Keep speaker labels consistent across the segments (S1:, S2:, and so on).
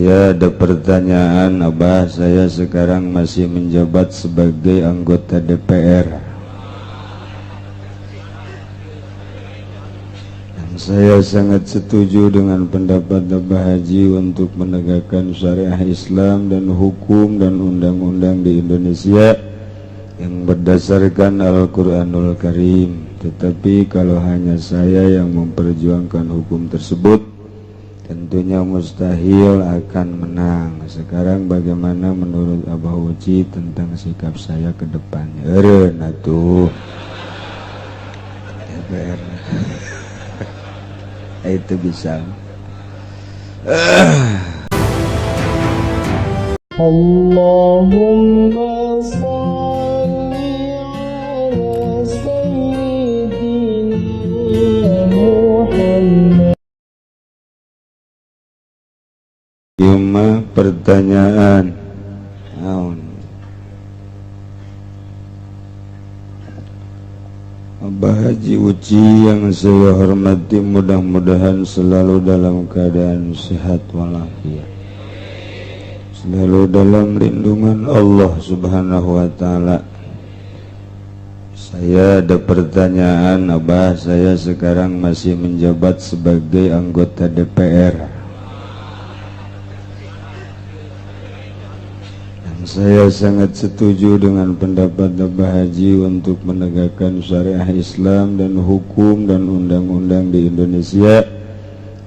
S1: Saya ada pertanyaan, Abah. Saya sekarang masih menjabat sebagai anggota DPR. Dan saya sangat setuju dengan pendapat Abah Haji untuk menegakkan syariah Islam dan hukum dan undang-undang di Indonesia yang berdasarkan Al-Quranul Karim. Tetapi kalau hanya saya yang memperjuangkan hukum tersebut, tentunya mustahil akan menang. Sekarang bagaimana menurut Abah Uci tentang sikap saya ke depannya? Eureun atuh. DPR. Itu bisa.
S2: Allahumma salli ala sayyidina Muhammad.
S1: Ieu mah pertanyaan. Naon? Abah Haji Uci yang saya hormati, mudah-mudahan selalu dalam keadaan sehat walafiat, selalu dalam lindungan Allah Subhanahu wa Ta'ala. Saya ada pertanyaan, Abah. Saya sekarang masih menjabat sebagai anggota DPR. Dan saya sangat setuju dengan pendapat Abah Haji untuk menegakkan syariah Islam dan hukum dan undang-undang di Indonesia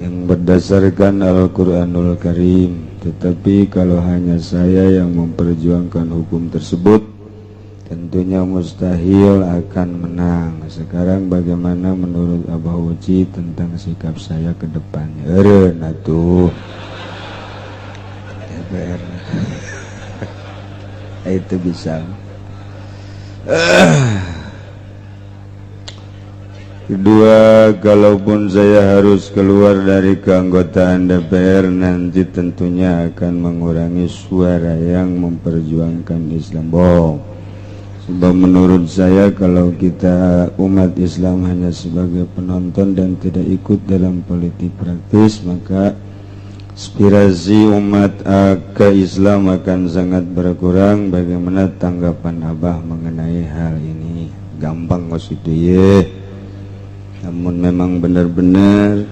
S1: yang berdasarkan Al-Quranul Karim. Tetapi kalau hanya saya yang memperjuangkan hukum tersebut, tentunya mustahil akan menang. Sekarang bagaimana menurut Abah Uci tentang sikap saya ke depannya? Eureun atuh. DPR. Itu bisa. Kedua, kalaupun saya harus keluar dari keanggotaan DPR, nanti tentunya akan mengurangi suara yang memperjuangkan Islam. Bohong. Sebab menurut saya kalau kita umat Islam hanya sebagai penonton dan tidak ikut dalam politik praktis, maka aspirasi umat ke Islam akan sangat berkurang. Bagaimana tanggapan Abah mengenai hal ini? Gampang kok itu ye. Namun memang benar-benar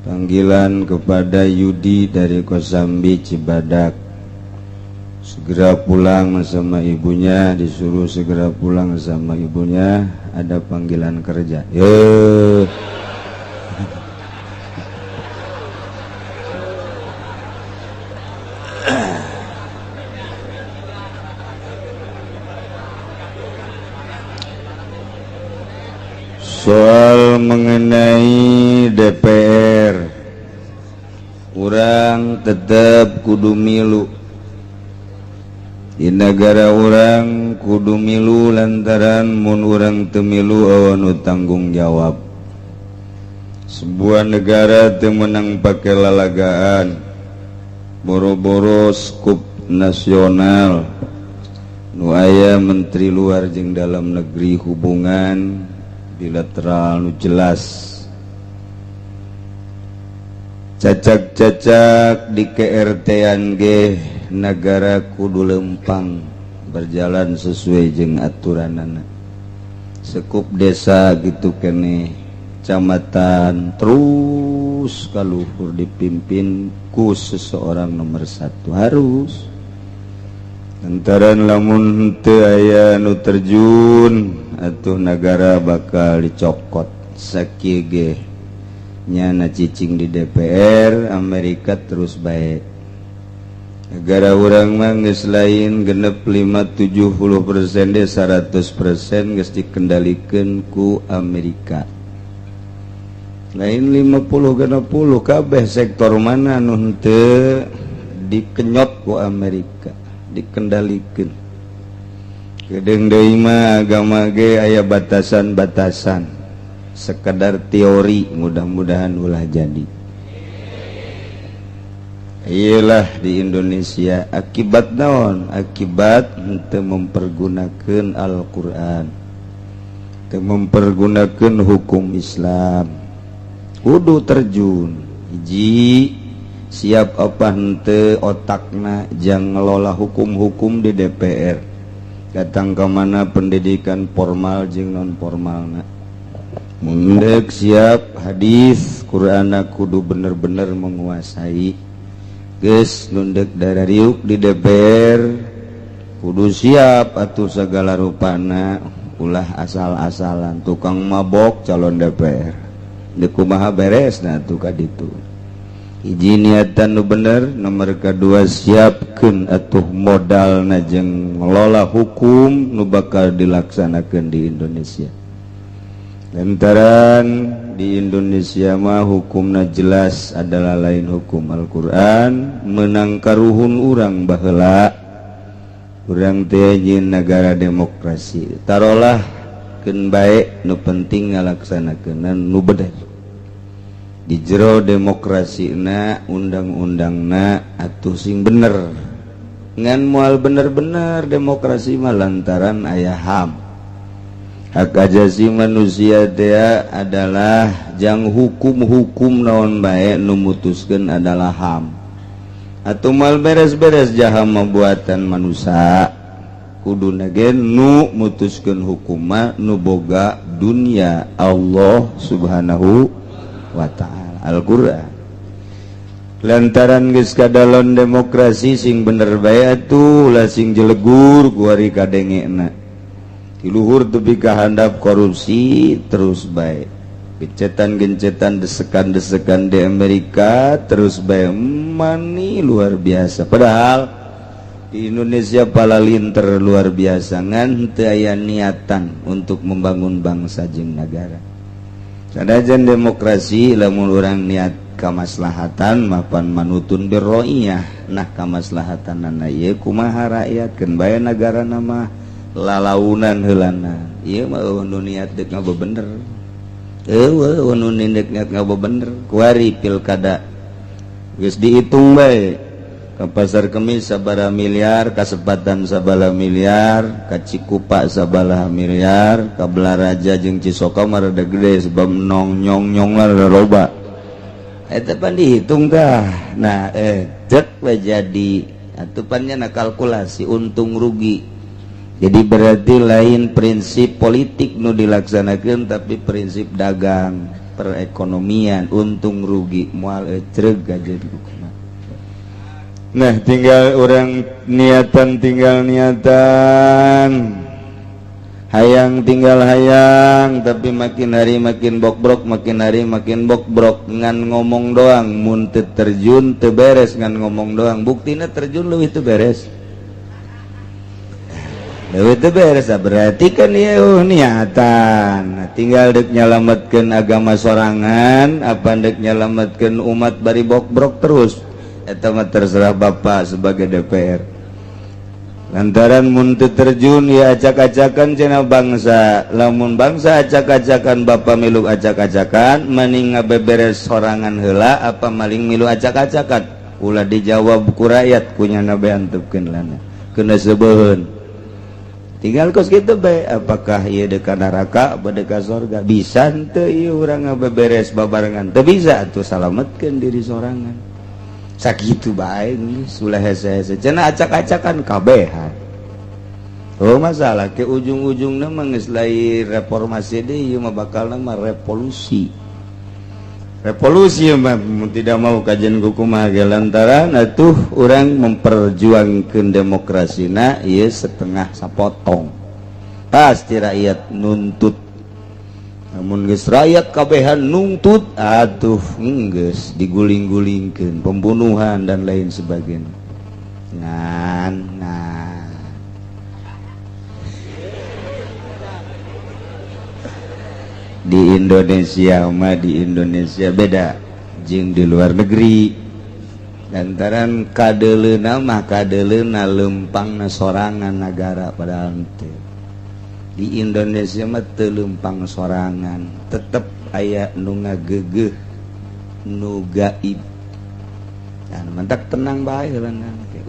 S1: panggilan kepada Yudi dari Kosambi Cibadak, segera pulang sama ibunya, disuruh segera pulang sama ibunya, ada panggilan kerja. Ye. Soal mengenai DPR, urang tetap kudu milu di negara urang, kudu milu lantaran mun urang teu milu euweuh nu tanggung jawab. Sebuah negara teu meunang pake lalagaan, boro-boro skup nasional nu aya menteri luar jeung dalam negeri, hubungan bilateral nu jelas. Cacak-cacak di KRT-an ge negara kudu lempang berjalan sesuai jeung aturanana. Sekup desa gitu kene, camatan, terus kaluhur dipimpin ku seseorang nomor satu harus. Lantaran lamun teu aya nu terjun atuh negara bakal dicokot. Sakieu ge nyana cicing di DPR Amerika terus baik. Negara urang mah geus lain genep 5 70% deh, 100% geus dikendalikeun ku Amerika. Lain 50 60, kabeh sektor mana nu henteu dikenyot ku Amerika, dikendalikan. Kedeng deui mah agama ge aya batasan-batasan, sekedar teori, mudah-mudahan ulah jadi. Iyalah di Indonesia akibat naon? Akibat henteu mempergunakan Al-Qur'an, teu mempergunakan hukum Islam. Kudu terjun hiji. Siap apa henteu otakna jang ngelola hukum-hukum di DPR? Datang ke mana pendidikan formal jeung non formalna? Mun dek siap hadis Qur'an, kudu bener-bener menguasai. Geus, nu dek darariuk di DPR kudu siap atuh segala rupana, ulah asal-asalan. Tukang mabok calon DPR, dek kumaha beres? Nah, tuh kaditu. Hiji, niatan nu bener. Nomor kedua, siapkeun atuh modal jeung ngelola hukum nu bakal dilaksanakan di Indonesia, lantaran di Indonesia mah hukumna jelas adalah lain hukum Al-Quran. Menang karuhun urang baheula, urang teh negara demokrasi, tarolah keun bae, nu penting ngalaksanakeun nu bener di jero demokrasi na undang-undang na atuh sing bener. Ngan moal bener-bener demokrasi mah, lantaran aya HAM, hak asasi manusia dia adalah jang hukum-hukum naon bae nu mutuskeun adalah HAM. Atau mal beres-beres, jaham membuatan manusia. Kudu ge nu mutuskeun hukum nu boga dunia, Allah Subhanahu wa ta'ala, Al-Qur'an. Lantaran geus kadalon demokrasi, sing bener bae atuh, ulah sing jelegur. Kuari kadengena di luhur tepi ka handap korupsi terus bae, gencetan-gencetan, desekan-desekan di Amerika terus bae, mani luar biasa. Padahal di Indonesia pala linter luar biasa, ngan teu aya niatan untuk membangun bangsa jeung negara. Sanajan demokrasi, lamun urang niat kamaslahatan mapan manutun birroiyah. Nah, kamaslahatan ieu kumaha rakyat, keun bae negara nama lalaunan heulana. Ieu mah euweuh nu niat deuk ngabebener, euweuh nu niat ngabebener. Kuari pilkada geus dihitung bae, ke Pasar Kemis sabaraha miliar, Kasepatan sabaraha miliar, ka Cikupa sabaraha miliar, ka Balaraja jeung Cisoka mah rada gede sebab nong nyong nyong lah rada loba. Eta pan dihitung tah. Nah, cek we jadi atuh pan nya kalkulasi untung rugi. Jadi berarti lain prinsip politik nu dilaksanakan, tapi prinsip dagang, perekonomian, untung rugi. Moal ecreg aja. Nah, tinggal orang niatan, tinggal niatan hayang, tinggal hayang, tapi makin hari makin bokbrok, makin hari makin bokbrok. Ngan ngomong doang, mun teu terjun teu beres. Ngan ngomong doang, buktinya terjun leuwih teu beres, leuwih teu beres. Ah, berarti kan ya niatan. Nah, tinggal dek nyalametkeun agama sorangan apa dek nyalametkeun umat bari bokbrok terus, eta mah terserah Bapak sebagai DPR. Lantaran mun teu terjun ya acak-acakan cenah bangsa. Lamun bangsa acak-acakan, Bapak milu acak-acakan. Mending ngabeberes sorangan heula apa maling milu acak-acakan? Ulah dijawab ku rakyat, kunyana bae antepkeun lana kena sebeuheun. Tinggal kos kitu bae, apakah ieu deka neraka apa deka sorga? Bisa henteu ieu urang ngabeberes babarengan? Teu bisa atuh, salametkeun diri sorangan, sakitu bae geus, ulah hese-hese cenah acak-acakan kabehan. Oh, masalah ke ujung-ujungna mah geus lain reformasi deui, ieu mah bakalna mah revolusi. Revolusi mah tidak mau kajian kumaha ge, lantaran atuh urang memperjuangkeun demokrasina ieu setengah sapotong. Pasti rakyat nuntut. Namun geus rakyat kabehan nuntut atuh geus diguling-gulingkeun, pembunuhan dan lain sebagainya. Ngan nah, di Indonesia mah, di Indonesia beda jeung di luar negeri, lantaran kadeleuna mah kadeleuna lempangna sorangan negara, padahal teu. Di Indonesia mah teu lempang sorangan, tetep aya nu ngagegeh, nu gaib. Dan mentak tenang bae lah,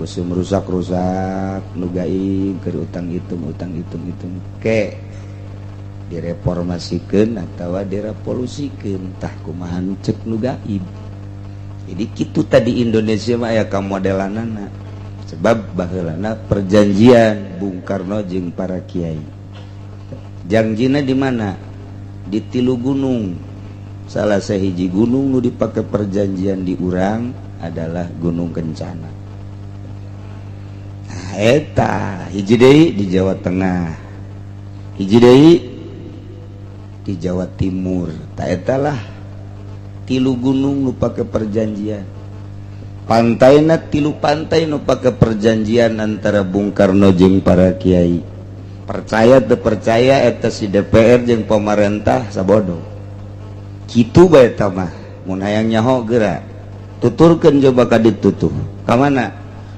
S1: usum rusak-rusak nu gaib keur utang hitung, utang hitung hitung ke direformasikeun atawa direvolusikeun, tah kumaha nu cek nu gaib. Jadi kitu tadi Indonesia mah aya kamodelanana. Sebab baheulana perjanjian Bung Karno jeung para kiai. Jangjina di mana? Di tilu gunung. Salah sahiji gunung nu dipake perjanjian di urang adalah Gunung Kencana. Nah, eta hiji deui di Jawa Tengah. Hiji deui di Jawa Timur. Ta eta lah tilu gunung nu pake perjanjian. Pantaina tilu pantai nu pake perjanjian antara Bung Karno jeung para kiai. Percaya teu percaya eta si DPR jeung pemerintah sabodo. Kitu bae eta mah. Mun hayang nyaho geura. Tuturkeun coba ka ditu tuh. Ka mana?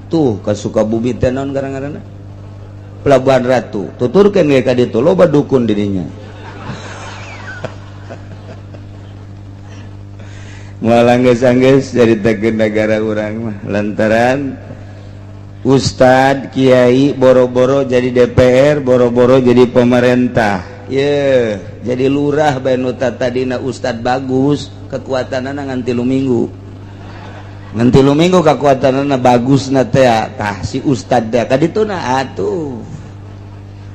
S1: Tuh ka Sukabumi teh naon ngaranna? Pelabuhan Ratu. Tuturkeun ge ka ditu loba dukun di dinya. Moal anggeus-anggeus caritakeun nagara urang mah lantaran ustad kiai boro-boro jadi DPR, boro-boro jadi pemerintah. Ye, jadi lurah bae nu tadina ustad bagus, kekuatanana ngan 3 minggu. Ngan 3 minggu kekuatanana bagusna teh tah si ustad teh ka dituna atuh.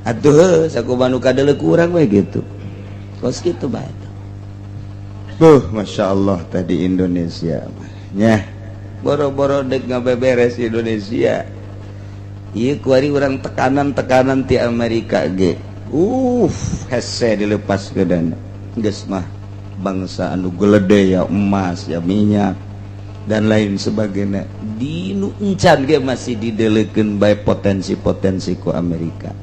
S1: Atuh heuh sakumaha nu kadeuleu ku urang we gitu. Kos kitu bae. Masya Allah tadi Indonesia nya boro-boro dek ngabeberes Indonesia. Ieu kuari urang tekanan-tekanan ti Amerika ge. Hese dilepas ke dana. Geus mah bangsa anu gelede ya emas ya minyak dan lain sebagainya. Di nu encan ge masih dideleukeun bae potensi-potensi ku Amerika.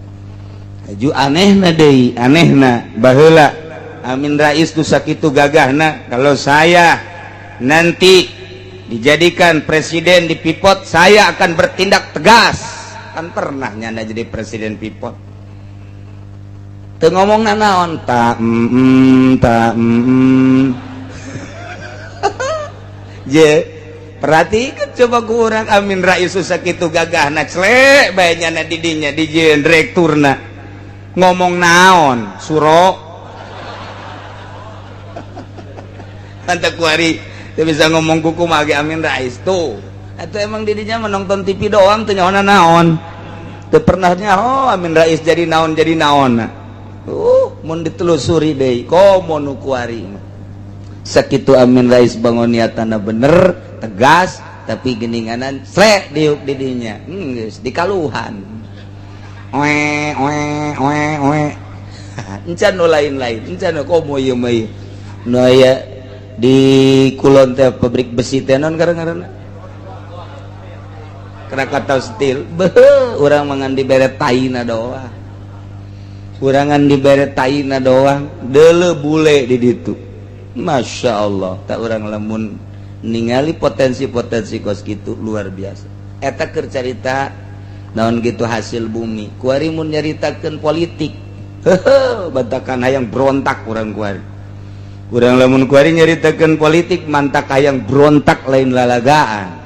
S1: Haju anehna deui, anehna baheula Amin Rais nu sakitu gagahna, kalau saya nanti dijadikan presiden di Pipot, saya akan bertindak tegas. Kan pernah nyana jadi presiden Pipot. Teu ngomong naon ta ta. Je, perhatikan coba kurang Amin Rais nu sakitu gagahna celek bae nyana di dinya dijieun direkturna. Ngomong naon suro mantap kuari teu bisa ngomong kuku mage Amin Rais tuh. Atau emang didinya menonton TV doang teu nyaho naon. Teu pernah nyaho Amin Rais jadi naon jadi naon. Mun ditelusuri deui komo nu kuari mah. Sakitu Amin Rais bangun niatana bener, tegas, tapi geninganan slek diuk didinya. Geus dikaluhan. Oe oe oe oe. Encan nu lain-lain, encan nu komo ieu mah ieu. Nu aya di kulon teh pabrik besi teh naon ngaranna? Krakatau Steel. Beuh, urang mah ngan dibere taina doang. Urangan dibere taina doang, deuleu bule di ditu. Masya Allah, tak urang lamun ningali potensi-potensi kos kitu luar biasa. Eta keur carita naon gitu hasil bumi. Kuari mun nyaritakeun politik, heuheuh, batakan hayang berontak urang kuari. Urang lamun kuari nyaritakeun politik mantak hayang berontak lain lalagaan.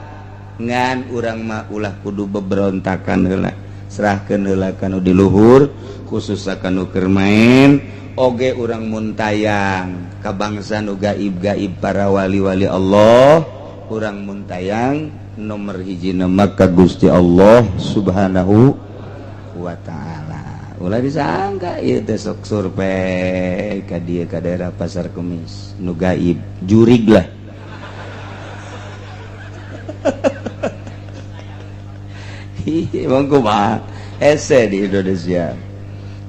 S1: Ngan urang mah ulah kudu beberontakan heula. Serahkeun heula ka nu di luhur, khusus ka nu keur main. Oge urang muntayang ka bangsa nu gaib-gaib para wali-wali Allah, urang muntayang nomor hiji nama ka Gusti Allah Subhanahu wa ta'ala. Ulah disangka ieu teh sok survei ka dieu ka daerah Pasar Kemis nu gaib jurig lah. Emang kumaha hese di Indonesia.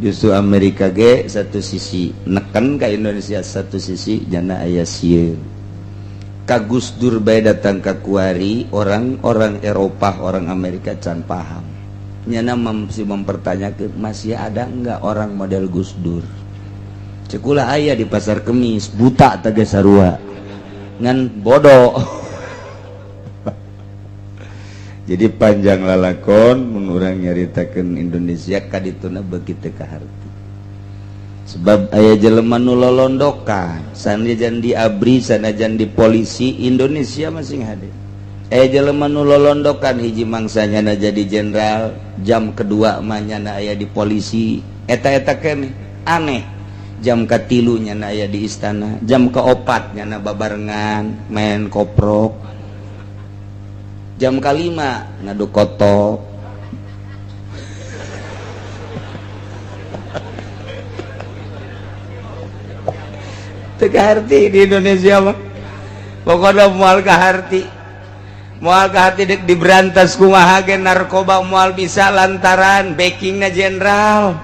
S1: Justru Amerika ge satu sisi neken ka Indonesia, satu sisi jana aya sieun. Ka Gus Dur bae datang ka kuari, orang-orang Eropah, orang Amerika can paham. Nyana masih mempertanyakan masih ada enggak orang model Gus Dur. Cekula aya di Pasar Kemis buta teh sarua ngan bodoh. Jadi panjang lalakon mun urang nyaritakeun Indonesia kadituna beuki teu kaharti. Sebab aya jelema nu lolondokan, sanajan di ABRI, sanajan di polisi Indonesia masing hade. Aya jelema nu lolondokan hiji mangsanya na jadi jenderal, jam kedua mah nyana aya di polisi. Eta-eta keneh aneh. Jam katilu nyana aya di istana, jam keopat nyana babarengan main koprok. Jam kalima ngadu kotok. Teu kaharti di Indonesia mah. Pokoknya moal kaharti. Moal kaharti dek diberantas kumaha ge narkoba moal bisa lantaran backingna jenderal.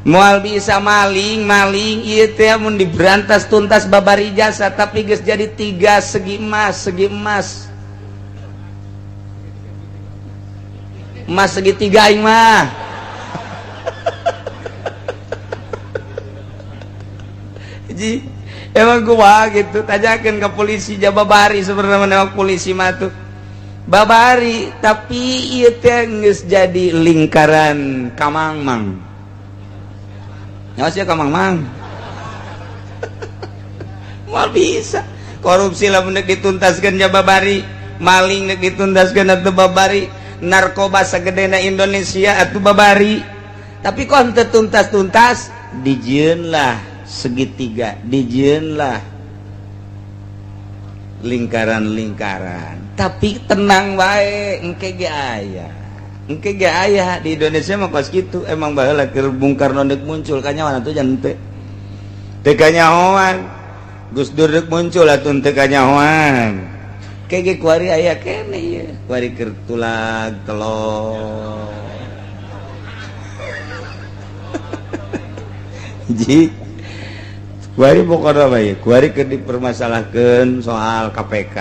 S1: Moal bisa maling, maling ieu teh mun diberantas tuntas babari jasa tapi geus jadi tiga segi emas, segi emas. Emas segitiga aing mah. Ji, emang gua gitu tanyakeun ke polisi jababari sebenarnya menewak polisi mah tuh. Babari tapi ieu teh geus jadi lingkaran kamangmang. Nyawa sia kamangmang. Moal bisa. Korupsi lamun deuk dituntaskeun jababari, maling deuk dituntaskeun atuh babari. Narkoba sagedena Indonesia atuh babari. Tapi kok henteu tuntas-tuntas dijieunlah segitiga, dijieunlah lingkaran-lingkaran. Tapi tenang wae engke ge aya. Engke ge aya di Indonesia mah kos kitu. Emang baheula keur Bung Karno deuk muncul kanyawan atuh jan teu. Teu kanyahoan. Gus Dur deuk muncul atuh teu kanyahoan. Kege kuari aya kene ieu, kuari keur tulag telor. Ji kuari pokona bae, kuari keur dipermasalahkeun soal KPK.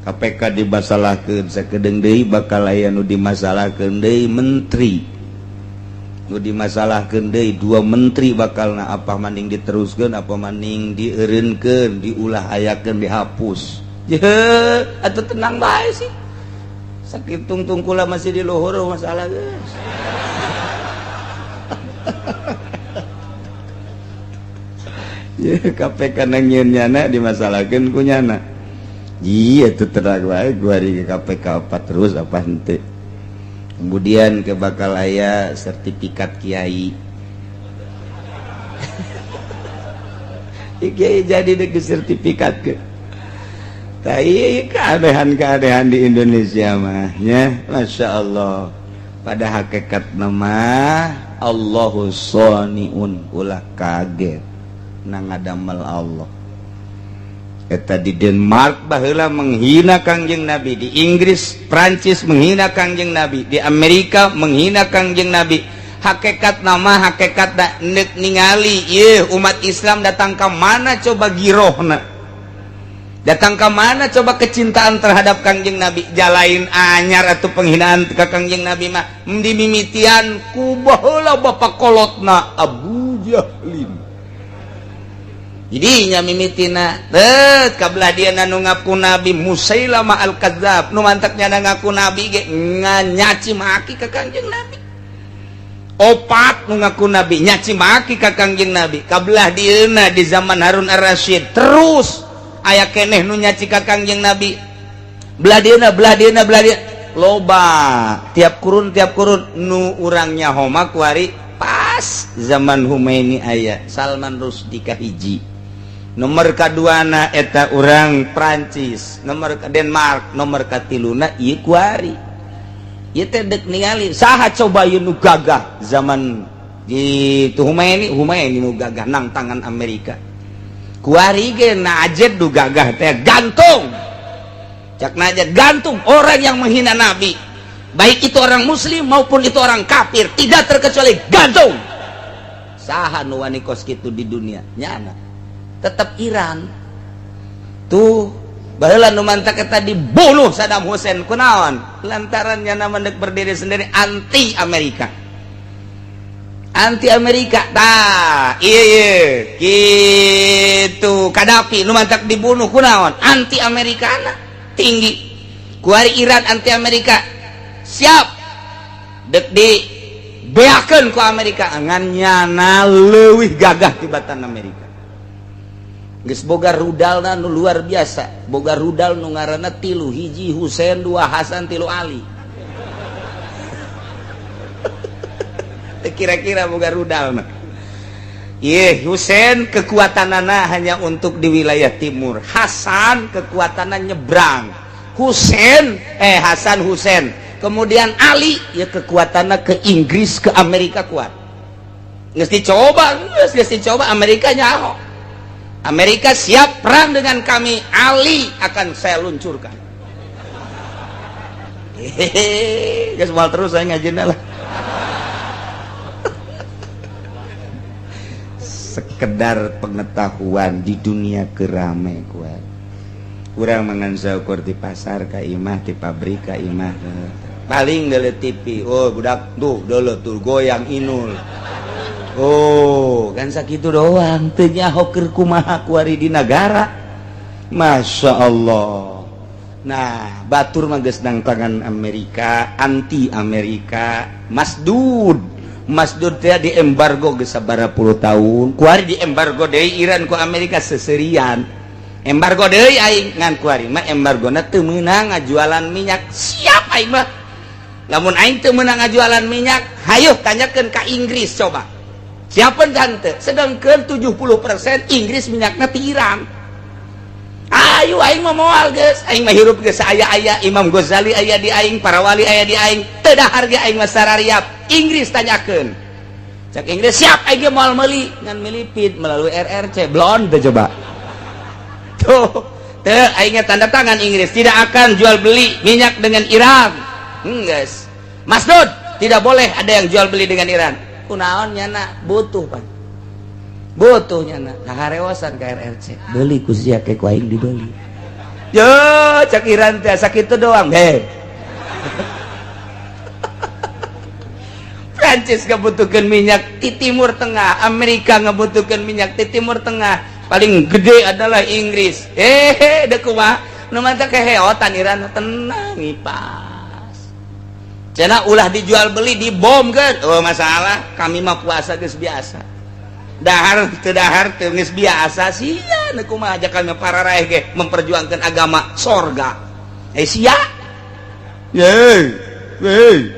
S1: KPK dimasalahkeun sakedeung deui bakal aya nu dimasalahkeun deui menteri. Nu dimasalahkeun deui dua menteri bakalna apa maning diteruskeun apa maning dieureunkeun, diulah ayakeun dihapus. Atau tenang bae sih. Sakit tungtung kula masih di luhur masalah guys. Ya KPK nang nyieun nyana dimasalahkeun ku nyana. Iya tuh tenang bae gua di KPK apa terus apa henteu. Kemudian ke bakal aya sertifikat kiai. Kiai jadi dek sertifikat ke. Keanehan-keanehan di Indonesia mah nya, Masya Allah. Pada hakikat nama Allahu shoniun, ulah kaget nang ngadamel Allah. Eta di Denmark baheula menghina Kangjeng Nabi, di Inggris, Prancis menghina Kangjeng Nabi, di Amerika menghina Kangjeng Nabi. Hakikat nama hakikat da neuk ningali ieu umat Islam datang ka mana coba girohna. Datang ke mana coba kecintaan terhadap Kangjeng Nabi, jalain anyar atau penghinaan ke Kangjeng Nabi mah dimimitian ku baheula bapak kolotna Abu Jahlin. Jadi nya mimitina teu kabelah dia nu ngaku Nabi Musailamah al-Kadzab nu mantaknya ngaku Nabi ge nyaci maki ka Kangjeng Nabi. Opat nu ngaku Nabi nyaci maki ka Kangjeng Nabi. Kabelah dieuna di zaman Harun Ar-Rasyid terus aya keneh nu nyaci ka Kangjeng Nabi. Belah dieuna belah dieuna belah dieuna loba tiap kurun nu urang nyaho mah kuari pas zaman Humaini aya Salman Rushdie kahiji. Nomor kaduana eta urang Prancis, nomor ka Denmark, nomor katiluna ieu kuari. Ieu teh deuk ningali saha coba ieu nu gagah zaman di Humaini, Humaini nu gagah nang tangan Amerika. Kuari ge najed du gagah teh gantung. Cak najed gantung orang yang menghina Nabi, baik itu orang muslim maupun itu orang kafir, tidak terkecuali gantung. Saha nu wani kos kitu di dunia? Nyana. Tetap Iran. Tuh baheula nu mantak eta dibunuh Saddam Hussein kunaon? Lantaran nyana mendek berdiri sendiri anti Amerika. Anti Amerika tah iya iya gitu. Kadafi nu mantak dibunuh kunaon? Anti Amerikana tinggi. Kuari Iran anti Amerika siap dek di beakeun ku Amerika ngan nyana leuwih gagah tibatan Amerika. Geus boga rudalna nu luar biasa, boga rudal nu ngaranna 3, 1 Husain, 2 Hasan, 3 Ali. Kira-kira boga rudal mah. Ye, Husain kekuatanana hanya untuk di wilayah timur. Hasan kekuatanana nyebrang.
S3: Husain Hasan Husain kemudian Ali ya kekuatannya ke Inggris ke Amerika kuat. Geus dicoba, geus dicoba Amerika nyaho. Amerika siap perang dengan kami, Ali akan saya luncurkan. Hehehe, geus moal terus saya ngajina lah. Sekedar pengetahuan di dunia kerame kuat. Kurang mangan saukur di pasar ka imah, di pabrik ka imah. Paling dele TV, oh budak tuh dele tuh goyang inul. Oh, kan sakitu doang teu nyaho keur kumaha kuari di nagara. Masya Allah. Nah, batur mah geus nang tangan Amerika, anti Amerika, Masdud. Masdud teh di embargo geus sabaraha puluh tahun. Kuari di embargo deui Iran ku Amerika seserian. Embargo deui aing ngan kuari mah embargona teu meunang ngajualan minyak. Siap aing mah. Lamun aing teu meunang ngajualan minyak, hayuh tanyakeun ka Inggris coba. Siapa tante? Sedangkan 70% Inggris minyakna ti Iran. Ayo aing mah moal geus, aing mah hirup geus aya-aya Imam Ghazali aya di aing, para wali aya di aing, teu dahar ge aing mah sarariap. Inggris tanyakeun. Cak Inggris siap aing ge moal meuli ngan melipid melalui RRC blond teh coba. Tuh, teu aing tanda tangan Inggris tidak akan jual beli minyak dengan Iran. Geus. Masdud, tidak boleh ada yang jual beli dengan Iran. Kunaon nyana butuh pan butuh nyana kaharewasan ke RRC beli ku sia ke ku aing dibeli yo cak Iran teh sakitu doang heh. Prancis ngabutuhkeun minyak di Timur Tengah, Amerika ngabutuhkeun minyak di Timur Tengah, paling gede adalah Inggris. Deuk kumaha nu mantap keheotan Iran tenang ipa. Cenah ulah dijual beli dibom kan, oh masalah kami mah puasa geus biasa, dahar teu dahar teu geus biasa sia nu kumaha aja kami para raeh ge memperjuangkan agama sorga sia ye hey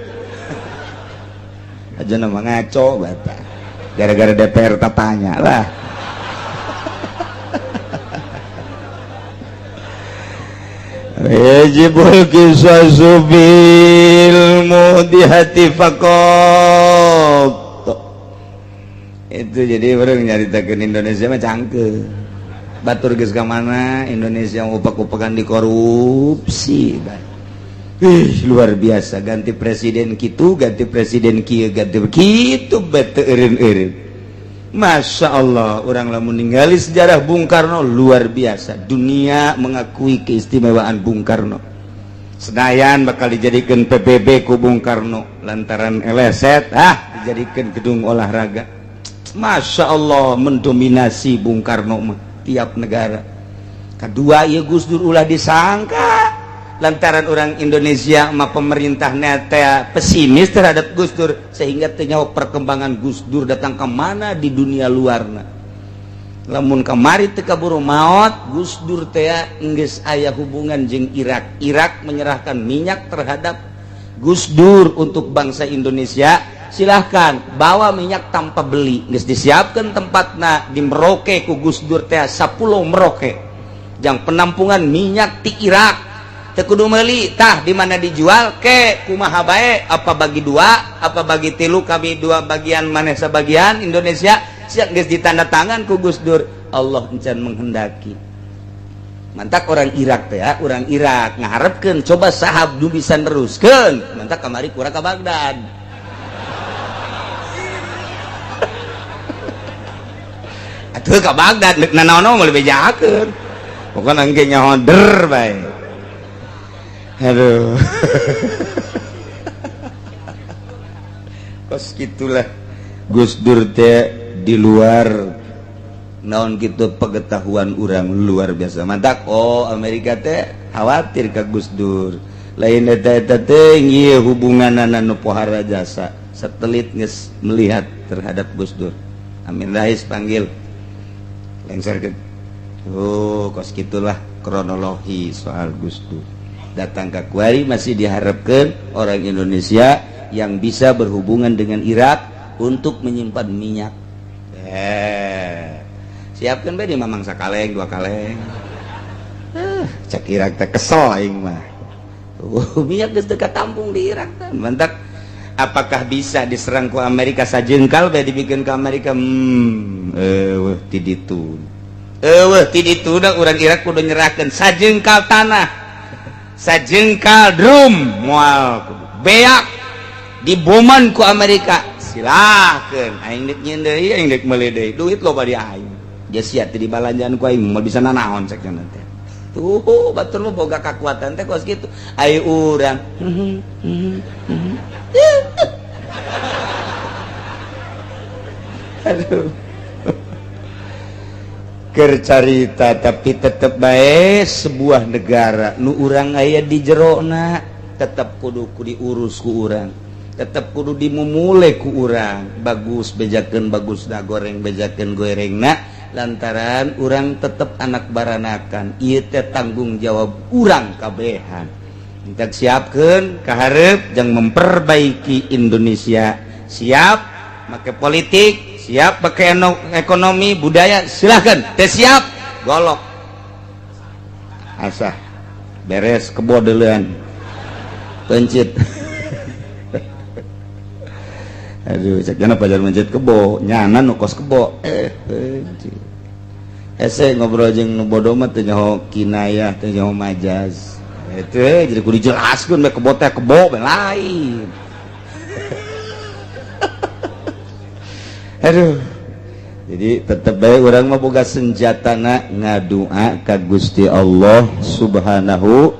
S3: aja nama ngaco bata gara-gara DPR tanya lah. Yajibul qisasu bil mudihati faqat. Itu jadi orang nyaritakeun Indonesia mah cangkeul. Batur geus ka mana Indonesia upak-upakan dikorupsi. Ih, luar biasa ganti presiden kitu, ganti presiden kieu, ganti kitu bete eureun-eureun. Masya Allah, orang lamun ningali sejarah Bung Karno luar biasa. Dunia mengakui keistimewaan Bung Karno. Senayan bakal dijadikan PBB ku Bung Karno lantaran eleset, dijadikan gedung olahraga. Masya Allah mendominasi Bung Karno mah tiap negara. Kedua, ya Gus Dur ulah disangka lantaran orang Indonesia mah pemerintahnya teh pesimis terhadap Gus Dur sehingga teu nyaho perkembangan Gus Dur datang ke mana di dunia luarna. Lamun kamari teu kaburu maot Gus Dur teh geus aya hubungan jeung Irak. Irak menyerahkan minyak terhadap Gus Dur untuk bangsa Indonesia. Silahkan bawa minyak tanpa beli. Geus disiapkeun tempatna di Merauke ku Gus Dur teh 10 Merauke. Jang penampungan minyak ti Irak teu kudu meuli tah di mana dijual ke kumaha bae apa bagi dua apa bagi tilu kami dua bagian maneh sebagian Indonesia siap geus ditanda tangan ku Gus Dur. Allah encan menghendaki mantak orang Irak teh ya, orang Irak ngaharepkeun coba sahab nu bisa neruskeun mantak kamari kurang ka Baghdad. Atuh ka Baghdad deuk nanaon moal bejakeun pokona engke nyaho der bae. Aduh. Kos gitulah Gus Dur teh di luar naon gitu pengetahuan urang luar biasa. Mantak oh Amerika teh khawatir ka Gus Dur. Lain eta eta teh ieu hubunganana nu pohara jasa. Satelit geus melihat terhadap Gus Dur. Amin Rais panggil. Lengserkeun. Oh, kos gitulah kronologi soal Gus Dur. Datang ke Kuari masih diharapkan orang Indonesia yang bisa berhubungan dengan Irak untuk menyimpan minyak. Siapkan bae di mamang sakaleng dua kaleng. Cek Irak teh kesel aing mah. Minyak geus teu katampung di Irak teh. Mantak apakah bisa diserang ku Amerika sajengkal bae dibikin ke Amerika? Eueuh ti ditu. Eueuh ti ditu da urang Irak kudu nyerahkeun sajengkal tanah. Sajengkal drum moal beak diboman ku Amerika. Silahkeun aing deuk nyieun deui, aing deuk meuli deui. Duit loba di aing. Geus sia teu dibalanjaan ku aing moal bisa nanaon cek teh. Tuh batur mah boga kakuatan teh kos kitu. Ayo urang. Aduh. Keur carita tapi tetep bae sebuah negara nu urang aya di jerona tetep kudu ku diurus ku urang. Tetep kudu dimumule ku urang. Bagus bejakeun bagus da goreng bejakeun gorengna lantaran urang tetep anak baranakan. Ieu teh tanggung jawab urang kabehan. Kita siapkeun kaharep jang memperbaiki Indonesia. Siap make politik, siap pakai ekonomi, budaya, silahkan. Teh siap golok. Asah beres kebodelan. Pencit. Aduh, cek jana pajar mencit kebo, nyana nu kos kebo. Pencit. Hese ngobrol jeung nu bodoh mah teu nyaho kinayah, teu nyaho majaz. Itu jadi kudu dijelaskeun bae kebo teh kebo bae lain. Aduh. Jadi tetep bae urang mah boga senjatana ngadua ka Gusti Allah Subhanahu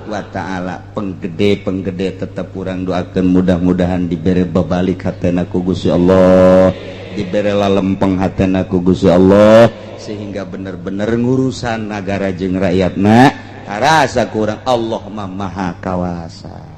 S3: wa ta'ala. Penggede-penggede tetep urang doakeun mudah-mudahan dibere babalik hatena ku Gusti Allah, dibere lalempeng hatena ku Gusti Allah sehingga bener-bener ngurusan nagara jeung rakyatna tarasa kurang. Allah mah maha kawasa.